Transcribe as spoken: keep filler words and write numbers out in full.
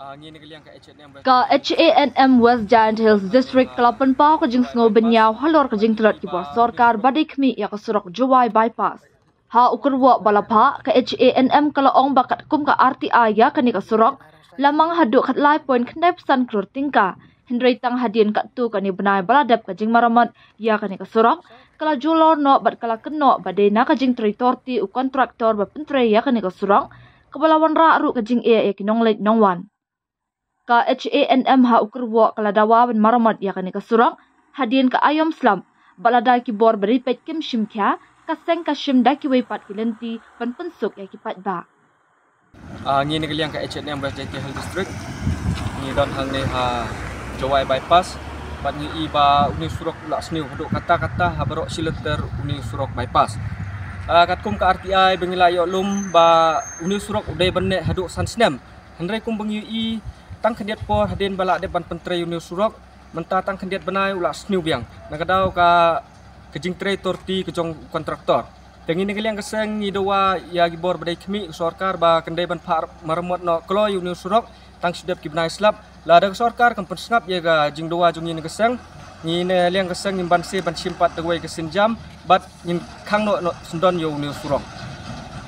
Ka H A N M West Jaintia Hills District ka la pynpaw ka jingsngew bynñiaw halor ka jingtlot ki bor sorkar ba dei khmih ïa ka surok Jowai Bypass. Ha u kyrwoh ba la phah, ka H A N M ka la ong ba katkum ka R T I ïa kane ka surok, la mang haduh khatlai point khyndai phew san klur tyngka. Hynrei tang hadien katto katne bnai ba la dep ka jingmaramot ïa kane ka surok, ka la julor noh bad ka la kynnoh ba dei na ka jingtrei torti u kontraktor ba pyntrei ïa kane ka surok, kaba la wanrah ruh ka jingeh ïa ki nongleit nongwan. Ka H A N M ha u kyrwoh ka la dawa ban maramot ïa kane ka surok, hadien ka aïom slap, bad lada ki bor ba dei peit kim shim khia, ka seng ka shim da kiwei pat ki lynti ban pynsuk ïa ki paidbah. Ah, ngi na ka liang ka H A N M West Jaintia Hills District, ngi don hangne ha Jowai Bypass, bad ngi i ba une u surok u la sniew haduh katta katta ha baroh shi lynter une u surok bypass. Ah, katkum ka R T I ba ngi la ïoh lum ba une u surok u dei ban neh haduh san snem. Hynrei kumba ngi i, tang khyndiat por hadien ba la dep ban pyntrei une u surok, mynta tang khyndiat bnai u la sniew biang na ka daw ka, ka jingtrei torti ka jong u kontraktor. Te ngi na ka liang ka seng ngi dawa ïa ki bor ba dei khmih ka sorkar ba kan dei ban phah maramot noh kloi une u surok tang shi dep ki bnai slap. Lada ka sorkar kam pynsngap ïa ka jingdawa jong ngi na ka seng, ngi na liang ka seng ngim banse ban shim pat da kawei ka sienjam bad ngin khang noh, noh syndon ïa une u surok.